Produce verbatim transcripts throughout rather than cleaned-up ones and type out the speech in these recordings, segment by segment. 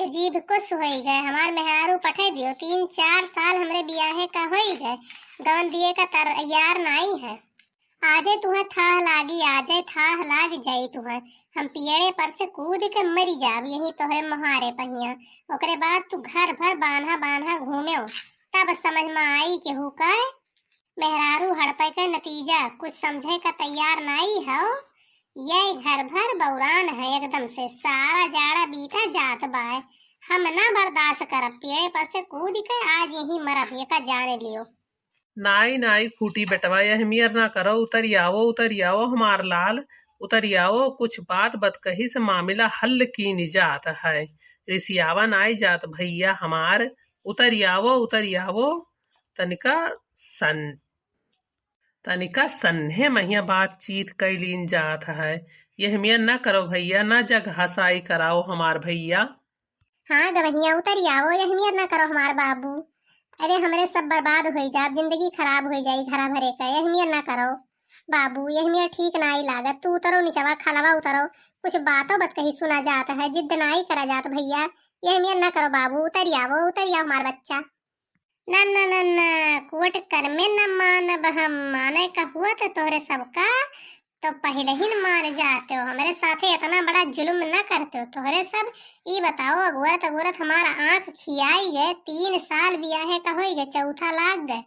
जीभ कुस होई गए, हमार मेहरारू पठे दियो, तीन चार साल हमरे बियाहे का होई गए, गवन दिए का तैयार नाई है। आजे तुहे थाह लागी, आजे थाह लाग जाई तुहे। हम पियड़े पर से कूद के मरी जाब यही तोहरे मोहारे पहिया। ओकरे बाद तू घर भर बान्हा बान्हा घूमेओ, तब समझ में आई केहू का मेहरारू हड़पे के नतीजा। कुछ समझे का तैयार नाई हो। ये घर भर बौरान है एकदम से, सारा जाड़ा बीता जात बाय। हम ना बर्दाश्त करब, पियड़े पर से कूद के आज यही मरब, ये का जाने लियो। नाई, नाई, खूटी बेटवा, यह मियर ना करो, उतरि आवो, उतरि आवो, हमार लाल, उतरि आवो, कुछ बात बतकही से मामिला हल कीन जात है। रिसियावा नाई जात भइया हमार, उतरि आवो, उतरि आवो, तनिका सन-, तनिका सन्हे महिया बातचीत कइ लीन जात है। यह मियर ना करो भइया, ना जग हसाई कराओ हमार भइया। हाँ गवहिया, उतरि आवो, यह मियर ना करो हमार बाबू। अरे हमरे सब बर्बाद होइ जाब, जिंदगी खराब होइ जाई घरा भरे का, यह मियर ना करो बाबू, यह मियर ठीक नाई लागत। तू उतरो निचवा, खलवा उतरो, कुछ बातो बतकही सुना जात है, जिद नाई करा जात भइया, यह मियर ना करो बाबू, उतरि आवो, उतरि आवो हमार बच्चा। ना, ना, ना, ना, कोर्ट कर में न मानब हम, माने का हुआ तो तोहरे सबका तो पहिले ही न मान जाते हो, हमरे साथे इतना बड़ा जुल्म न करते हो। तोहरे सब ई बताओ, अगोरत अगोरत हमारा आँख खियाई गए, तीन साल बियाहे का होई गए, चौथा लाग गए।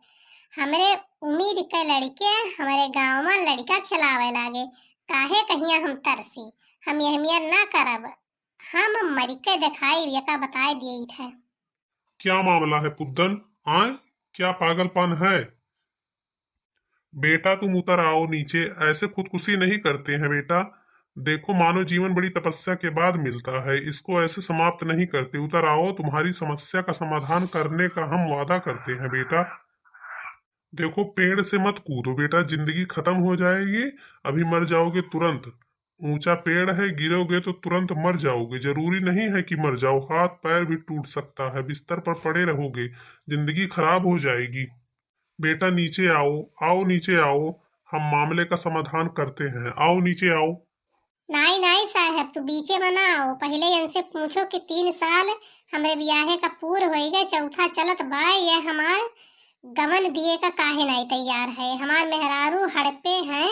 हमरे उम्मीद के लड़के हमरे गाँव में लड़का खिलावे लागे, काहे कहिया हम तरसी, हम यह मियर ना करब, हम मरिके दिखाई, ये का बताए दिए थे। क्या मामला है पुद्दन? आय, क्या पागलपन है? बेटा, तुम उतर आओ नीचे, ऐसे खुदकुशी नहीं करते हैं बेटा। देखो, मानव जीवन बड़ी तपस्या के बाद मिलता है, इसको ऐसे समाप्त नहीं करते। उतर आओ, तुम्हारी समस्या का समाधान करने का हम वादा करते हैं बेटा। देखो, पेड़ से मत कूदो बेटा, जिंदगी खत्म हो जाएगी, अभी मर जाओगे तुरंत। ऊंचा पेड़ है, गिरोगे तो तुरंत मर जाओगे। जरूरी नहीं है कि मर जाओ, हाथ पैर भी टूट सकता है, बिस्तर पर पड़े रहोगे, जिंदगी खराब हो जाएगी। बेटा नीचे आओ, आओ नीचे आओ, हम मामले का समाधान करते हैं, आओ नीचे आओ। नाई, नाई साहब, तू बीचे में ना आओ, पहिले इनसे पूछो कि तीन साल हमरे बियाहे का पूर होई गए, चौथा चलत बा, ये हमार गवन दिए का काहे नाई तैयार है? हमार मेहरारू हड़पे हैं,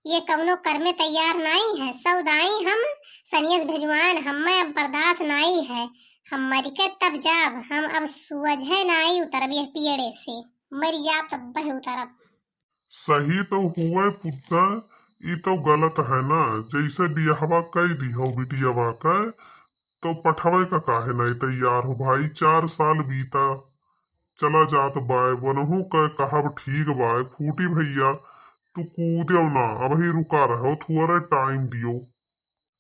ये कवनो कर में तैयार नाई है। सौदाई हम सनियस भिजवान, हमें अब बर्दाश्त नाई है। हम मरिके तब जाब, हम अब सुअझे नाई उतरब यह पियड़े से। मरि जाब तब बहे उतरब। सही तो हुए पुत्ता, ई तो गलत है ना, जैसे बियाहवा कई दिहो बिटियावा का, तो पठवे का काहे नाई तैयार हो भाई? चार साल बीता चला जात बाय, वनहू का कहब ठीक बाय। फूटी भैया, तू कूदेव ना, अबही रुका रहो, थोड़ा टाइम दियो।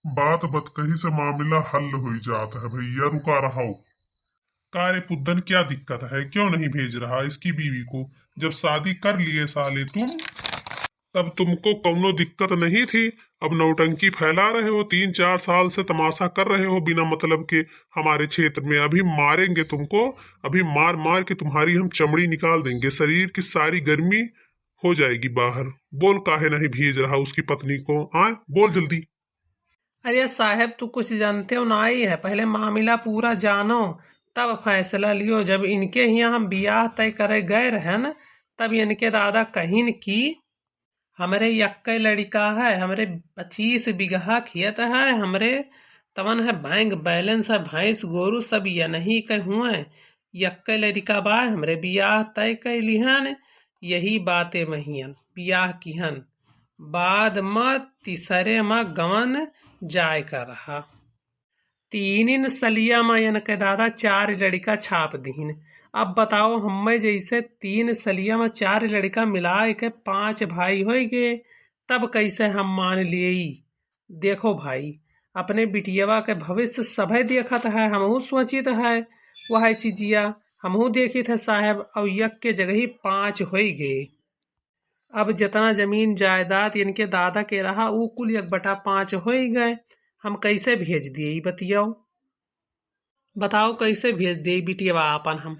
बात बतकही से मामला हल होई जात है भैया, रुका रहो। का रे पुद्दन, क्या दिक्कत है? क्यों नहीं भेज रहा इसकी बीवी को? जब शादी कर लिए साले तुम, तब तुमको कौनो दिक्कत नहीं थी। अब नौटंकी फैला रहे हो, तीन चार साल से तमाशा कर रहे हो बिना मतलब के हमारे क्षेत्र में। अभी मारेंगे तुमको, अभी मार मार के तुम्हारी हम चमड़ी निकाल देंगे, शरीर की सारी गर्मी हो जाएगी बाहर। बोल, काहे नहीं भेज रहा उसकी पत्नी को? हाँ, बोल जल्दी। अरे साहब, तू कुछ जानते हो नाई है, पहले मामला पूरा जानो, तब फैसला लियो। जब इनके हियाँ हम बियाह तय करे गए रहन, तब इनके दादा कहिन कि हमरे यक्के लड़िका है, हमरे पच्चीस बीघा खेत है, हमरे तवन है बैंक बैलेंस है, भैंस गोरू सब यनही के हुए, यक्के लड़िका बा, हमरे बियाह तय कइ लिहन। यही बाते महियन बियाह किहन। बाद म तीसरे म गवन जाए का रहा। तीनिन सलिया म यनके दादा चार लड़िका छाप दिहिन। अब बताओ, हम्मे जैसे तीन सलिया म चार लड़िका मिलाए के पांच भाई होइ गए, तब कैसे हम मान लियई? देखो भाई, अपने बिटियवा के भविष्य सभे देखत है, हमहू सोचित है वह चिजिया, हमहू देखित है साहब, अउ यक्के जगही पांच होइ गए। अब जितना जमीन जायदाद इनके दादा के रहा, ऊ कुल एक बटा पाँच होइ गए। हम कैसे भेज दिए, ई बतियाओ? बताओ, कैसे भेज दिए बिटियवा आपन हम?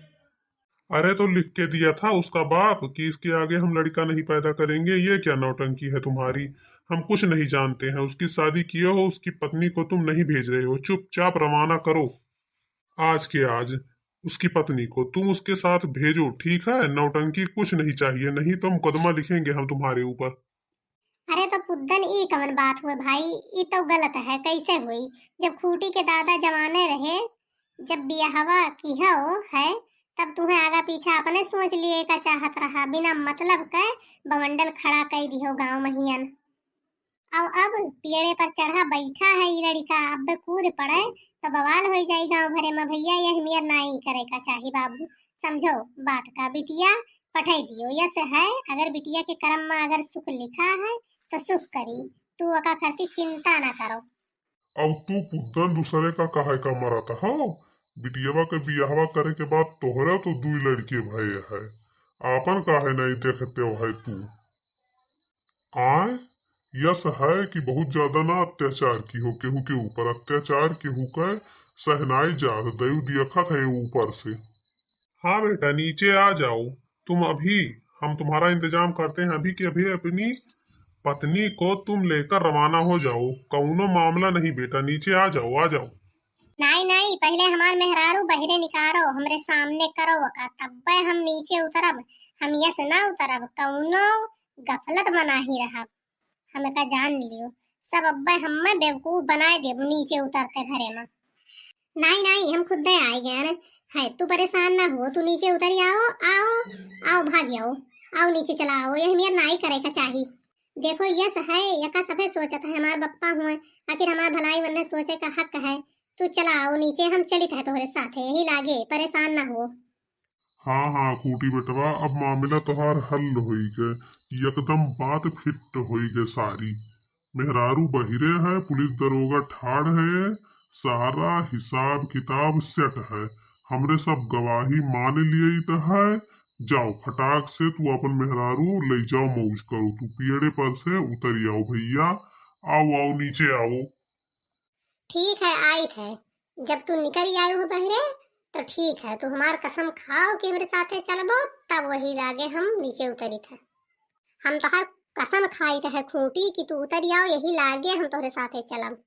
अरे, तो लिख के दिया था उसका बाप कि इसके आगे हम लड़का नहीं पैदा करेंगे। ये क्या नौटंकी है तुम्हारी? हम कुछ नहीं जानते हैं। उसकी शादी किए हो, उसकी पत्नी को तुम नहीं भेज रहे हो। चुपचाप रवाना करो। आज के आज उसकी पत्नी को तुम उसके साथ भेजो, ठीक है? नौटंकी कुछ नहीं चाहिए, नहीं तो मुकदमा लिखेंगे हम तुम्हारे ऊपर। अरे तो पुद्दन, ई कवन बात हुए भाई? ई तो गलत है, कैसे हुई? जब खूंटी के दादा जवाने रहे, जब बियाहवा किहो है, तब तुहें आगा पीछा अपने सोच लिए का चाहत रहा, बिना मतलब के बवंडल खड़ा कई दिहो गाँव महियन। और अब पेड़े पर चढ़ा बैठा है ई लड़िका, अब कूद पड़े तो बवाल हो जाई गाँव भरे में। भैया, यह मियर नाई करे का चाही बाबू, समझो बात का। बिटिया पठाई दियो, यस है, अगर बिटिया के करम में अगर सुख लिखा है तो सुख करी, तू ओका खर्ची चिंता ना करो। अब तू पुद्दन दूसरे का काहे का मरत हो? बिटियावा के बियाहवा करे के बाद तोहरा तो दुई लड़के भये है, आपन काहे नहीं देखते हो है तू? आय, यस है कि बहुत ज्यादा ना अत्याचार किहो, केहू के ऊपर अत्याचार केहू का सहनाई जात, दयु दियखत है ऊपर से। हाँ बेटा, नीचे आ जाओ तुम अभी, हम तुम्हारा इंतजाम करते हैं अभी के अभी। अपनी पत्नी को तुम लेकर रवाना हो जाओ, कौनो मामला नहीं बेटा, नीचे आ जाओ, आ जाओ। नाई, नाई, पहले हमार मेहरारू बहिरे निकारो, हमरे सामने करो ओका, तब्बे हम नीचे उतरब। हम यस ना उतरब, कौनो गफलत में नाही रहब। हम एका जान लियो, सब अब्बे हम्मे बेवकूफ बनाए देब नीचे उतरते भरे में। नाई, नाई, हम खुद दे आए गए हैं, तू परेशान ना हो, तू नीचे उतर आओ, आओ, आओ, भाग आओ, आओ नीचे चला आओ, यह मेर नाई करे का चाही। देखो, यस है, एका सभे सोचत है, हमार बप्पा हुए, आखिर हमार भलाई वन्ने सोचे का हक है। तू चला आओ नीचे, हम चलित है तोहरे साथे, यही लागे, परेशान ना हो। हाँ, हाँ, खूंटी बेटवा, अब मामला तोहार हल होई गए, एकदम बात फिट होई गए सारी। मेहरारू बहिरे है, पुलिस दरोगा ठाड़ है, सारा हिसाब किताब सेट है, हमरे सब गवाही मान लिए तो है। जाओ, फटाक से तू अपन मेहरारू ले जाओ, मौज करो, तू पेड़े पर से उतर आओ भैया, आओ, आओ, नीचे आओ। ठीक है, आइत है, जब तू निकल आयो हो बहिरे, तो ठीक है, तू हमार कसम खाओ कि हमरे साथे चलबो, तब वही लागे हम नीचे उतरित है। हम तोहर कसम खाइत है खूंटी कि तू उतर आओ, यही लागे हम तोहरे साथे चलब।